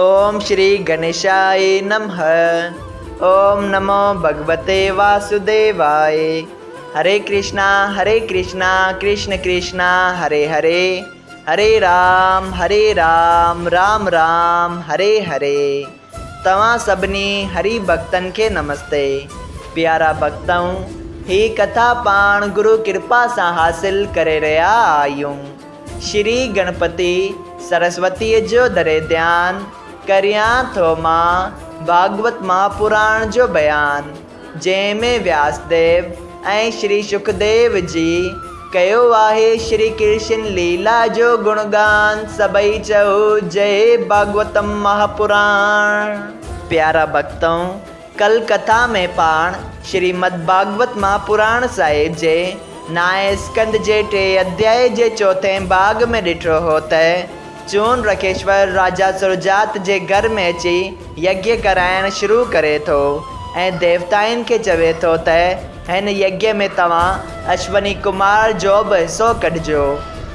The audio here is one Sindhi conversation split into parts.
اوم شري گنيشائي نمھ اوم نمو ڀڳوتي واسوديوائي هري ڪرشنا هري ڪرشنا ڪرشن ڪرشنا هري هري هري رام هري رام رام رام هري هري توهان سڀني هري ڀڳتن کي نمستي. پيارا ڀڳتؤ هي ڪٿا پاڻ گرو ڪرپا سان حاصل ڪري رهيا آهيون. شري گڻپتي سرسوتيء جو ڌري ڌيان، ڪريان ٿو مان ڀاڳوت مهاپراڻ جو بيان، جنهن ۾ وياس ديو ۽ شري شڪديو جي ڪيو آهي شري ڪرشن ليلا جو گڻگان، سڀئي چئو جئي ڀاڳوتم مهاپراڻ. پيارا ڀڳتؤ! ڪل ڪٿا ۾ پاڻ شريمد ڀاڳوت مهاپراڻ صاحب جي نائين اسڪنڌ جي ٽئين اڌيائي جي چوٿين ڀاڳ ۾ ڏٺو هو ته چون رکيشور راجا سرجات جي گهر ۾ اچي يگيه ڪرائڻ شروع ڪري ٿو ۽ ديوتائن کي چوي ٿو ته هن يگيه ۾ توهان اشوني ڪمار جو به حصو ڪڍجو.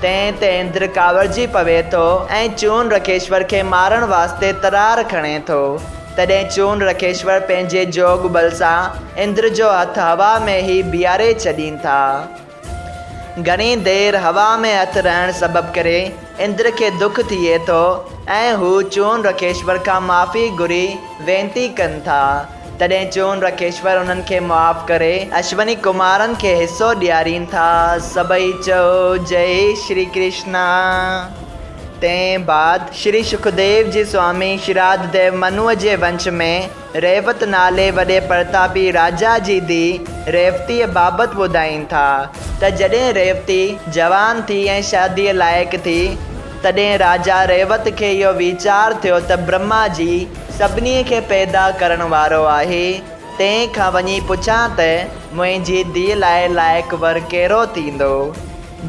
تنهن تي اندر ڪاوڙجي پوي ٿو ۽ چون رکيشور کي مارڻ واسطي ترار کڻي ٿو. تڏهن چون رکيشور پنهنجي جوڳ ٻل سان اندر جو هٿ هوا ۾ ئي بيهاري ڇڏين ٿا. گهڻي دير هوا ۾ هٿ رهڻ سبب ڪري اندر کي دک ٿئي ٿو ۽ هو چون رکيشور کان معافي گهري وينتي ڪن ٿا. تڏهن چون رکيشور انهن کي معاف ڪري اشوني ڪمارن کي حصو ڏيارين ٿا. سڀئي چئو جئي شري ڪرشنا. تنهن بعد شري شڪديو جي سوامي شراڌ ديو منوء جي ونش ۾ ريوت نالي وڏي پرتاپي راجا جي ڌيء ريوتيء بابت ٻڌائين ٿا ته جڏهن ريوتي جوان ٿي ۽ شاديء لائق ٿي، تڏهن راجا ريوت کي اهو ويچار ٿيو ته برهما جي سڀني کي پيدا ڪرڻ وارو آهي، تنهن کان وڃي پڇان ته منهنجي ڌيء لاء لائق ور ڪهڙو ٿيندو؟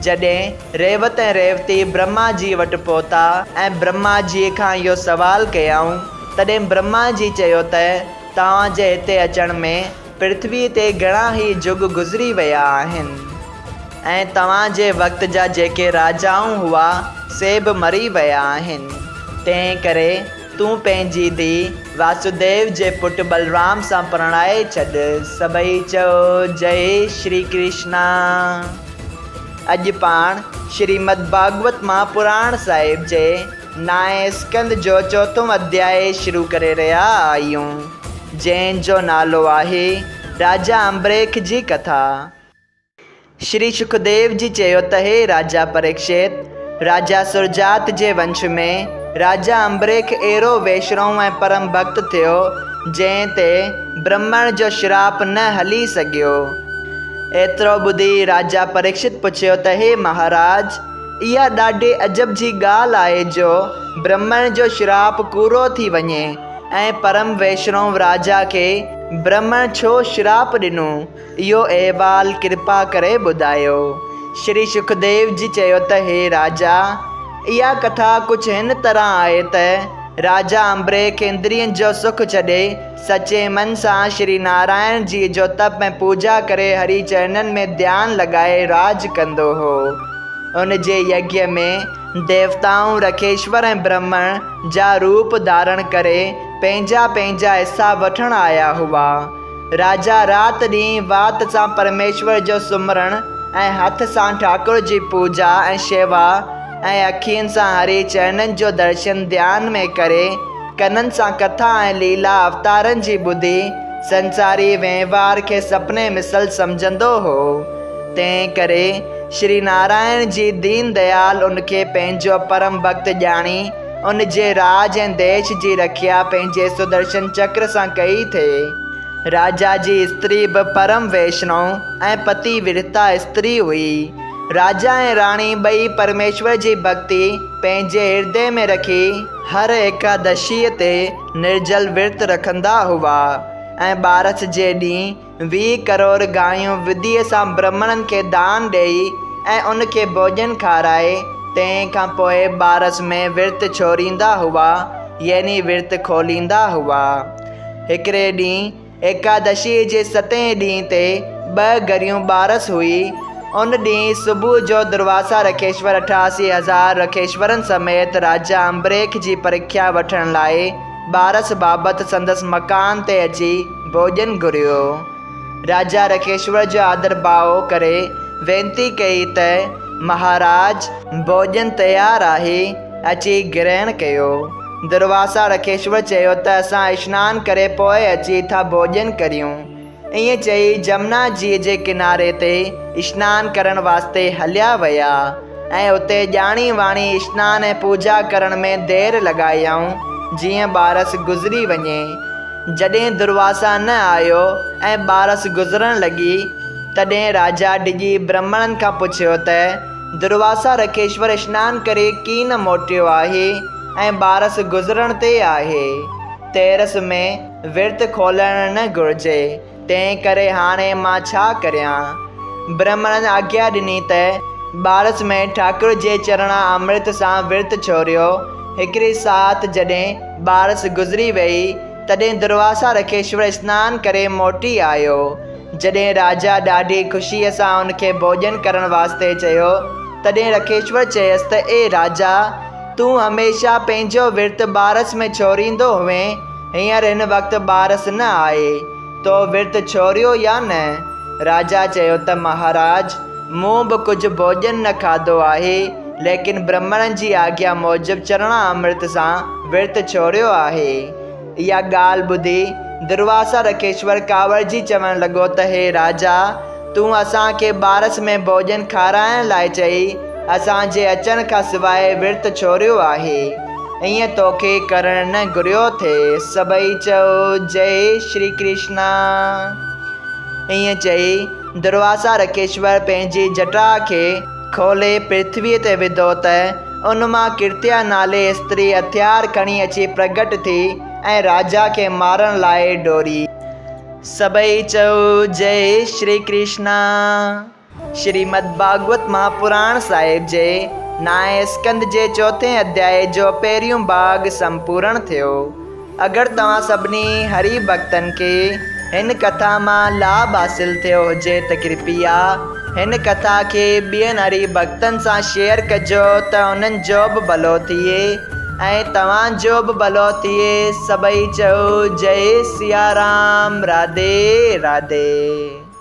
جڏهن ريوت ۽ ريوتي برهما جيء وٽ پهتا ۽ برهما جيء کان اهو سوال ڪيائون، تڏهن برهما جي چيو ته، توهان جي هتي اچڻ ۾ پرٿويء تي گهڻا ئي جڳ گذري ويا آهن ۽ توهان جي وقت جا جيڪي راجائون هئا، سي به مري ويا آهن. تنهن ڪري تون پنهنجي ڌيء واسوديو جي پٽ بلرام سان پرڻائي ڇڏ. سڀئي چئو، جئي شري ڪرشنا. اڄ پاڻ شريمد ڀاڳوت مهاپراڻ صاحب جي نائين اسڪنڌ جو چوٿون اڌيائي شروع ڪري رهيا آهيون، جنهن جو نالو آهي راجا امبريک جي ڪٿا. شري شڪديو جي چيو ته هي راجا پريڪشت! راجا سرجات جي ونش ۾ راجا امبريک اهڙو ويشرون ۽ پرم ڀڳت ٿيو، جنهن تي برهمڻ جو شراپ نه هلي سگهيو. ايترو ٻڌي راجا پريڪشت پڇيو ته هي مهاراج! اها ڏاڍي عجب جي ڳالهه آهي جو برهمڻ جو شراپ ڪوڙو ٿي وڃي ۽ پرم ويشرون راجا کي برهمڻ ڇو شراپ ڏنو؟ اهو احوال ڪرپا ڪري ٻڌايو. شري شڪديو جي چيو ته هي راجا! اها ڪٿا ڪجهه هن طرح آهي ته، راجا امبريک اندرين جو سک ڇڏي، سچي من سان شري نارائڻ جيء جو تپ ۽ پوڄا ڪري هري چرنن ۾ ڌيان لڳائي راڄ ڪندو هو. ان جي يگيه ۾ ديوتائون رکيشور ۽ برهمڻ جا روپ ڌارڻ ڪري پنهنجا پنهنجا حصا وٺڻ آيا هئا. راجا رات ڏينهن وات سان پرميشور جو سمرڻ ۽ هٿ سان ٺاڪر جي پوڄا ۽ شيوا ۽ اکين سان هري چرنن جو درشن ڌيان ۾ ڪري، ڪنن سان ڪٿا ۽ ليلا اوتارن جي ٻڌي، سنساري وهنوار کي سپني مثل سمجهندو هو. تنهن ڪري شري نارائڻ جي دين ديال ان کي پنهنجو پرم ڀڳت ڄاڻي، ان جي راڄ ۽ ديش جي رکيا پنهنجي سدرشن چڪر سان ڪئي ٿئي. راجا جي استري به پرم ويشنو ۽ پتي ورتا استري هئي. راجا ۽ راڻي ٻئي پرميشور جي ڀڳتي پنهنجي هردي ۾ رکي هر ايڪادشيء تي نرجل ورت رکندا هئا ۽ ٻارس جي ڏينهن 20 ڪروڙ گايون وڌيء سان برهمڻن کي دان ڏيئي ۽ ان کي ڀوڄن کارائي، تنهن کان پوء ٻارس ۾ ورت ڇوڙيندا هئا، يعني ورت کوليندا هئا. هڪڙي ڏينهن ايڪادشيء جي ستين ڏينهن تي ٻه گريون ٻارس هئي. ان ڏينهن صبح جو درواسا رکيشور 88,000 رکيشورن سميت راجا امبريک جي پرکيا وٺڻ لاء ٻارس بابت سندس مڪان تي اچي ڀوڄن گهريو. راجا رکيشور جو آدرڀاء ڪري وينتي ڪئي ته، مهاراج! ڀوڄن تيار آهي، اچي گرهڻ ڪيو. درواسا رکيشور چيو ته اسان اشنان ڪري پوء اچي ٿا ڀوڄن ڪريون. ائين چئي جمنا جيء جي ڪناري تي اشنان ڪرڻ واسطي هليا ويا ۽ اتي ڄاڻي واڻي اشنان ۽ پوڄا ڪرڻ ۾ دير لڳايائون جيئن ٻارس گذري وڃي. جڏهن درواسا نه آيو ۽ ٻارس گذرڻ لڳي، تڏهن راجا ڊڄي برهمڻن کان پڇيو ته، درواسا رکيشور اشنان ڪري ڪين موٽيو آهي ۽ ٻارس گذرڻ تي آهي؟ تيرس ۾. ورت کولڻ نه گهرجي، تنهن ڪري هاڻي مان ڇا ڪريان؟ برهمڻن آگيا ڏني ته، ٻارس ۾ ٺاڪر جي چرڻا امرت سان ورت ڇوريو. هڪڙي ساعت جڏهن ٻارس گذري ويئي، تڏهن درواسا رکيشور اسنان ڪري موٽي آيو. جڏهن راجا ڏاڍي خوشيء سان ان کي ڀوڄن ڪرڻ واسطي چيو، تڏهن رکيشور چيس ته اي راجا! تون هميشه پنهنجو ورت ٻارس ۾ ڇوريندو هئين، هينئر هن وقت ٻارس نه آهي، تو ورت ڇوريو يا نه؟ راجا چيو ته مهاراج! مون به ڪجهه ڀوڄن نه کاڌو آهي، ليڪن برهمڻن جي آگيا موجب چرڻا امرت سان ورت ڇوريو آهي. اها ڳالهه ٻڌي درواسا رکيشور ڪاوڙجي چوڻ لڳو ته هي راجا! تون اسان کي ٻارس ۾ ڀوڄن کارائڻ لاء چئي، اسان جي اچڻ کان سواء ورت ڇوريو آهي. ائين توکي ڪرڻ نه گهريو ٿئي. سڀئي چئو، جئي شري ڪرشنا. ائين چئي درواسا رکيشور پنهنجي جٽا کي کولي پرٿويء تي وڌو ته ان مان ڪرتيا نالي استري هٿيار کڻي اچي پرگهٽ ٿي ۽ راجا کي مارڻ لاء ڊوڙي. سڀئي چئو جئي شري ڪرشنا. شريمد ڀاڳوت مهاپراڻ صاحب جي نائين اسڪنڌ جي چوٿين اڌيائي جو پهريون ڀاڳ سمپورڻ ٿيو. اگر توهان سڀني هري ڀڳتن کي هن ڪٿا مان لاڀ حاصل ٿيو هجي ته ڪرپيا هن ڪٿا کي ٻين هري ڀڳتن سان شيئر ڪجو ته انهن جو به ڀلو ٿئي ۽ توهان جو به ڀلو ٿئي سڀئي چئو جئي سيارام راڌي راڌي.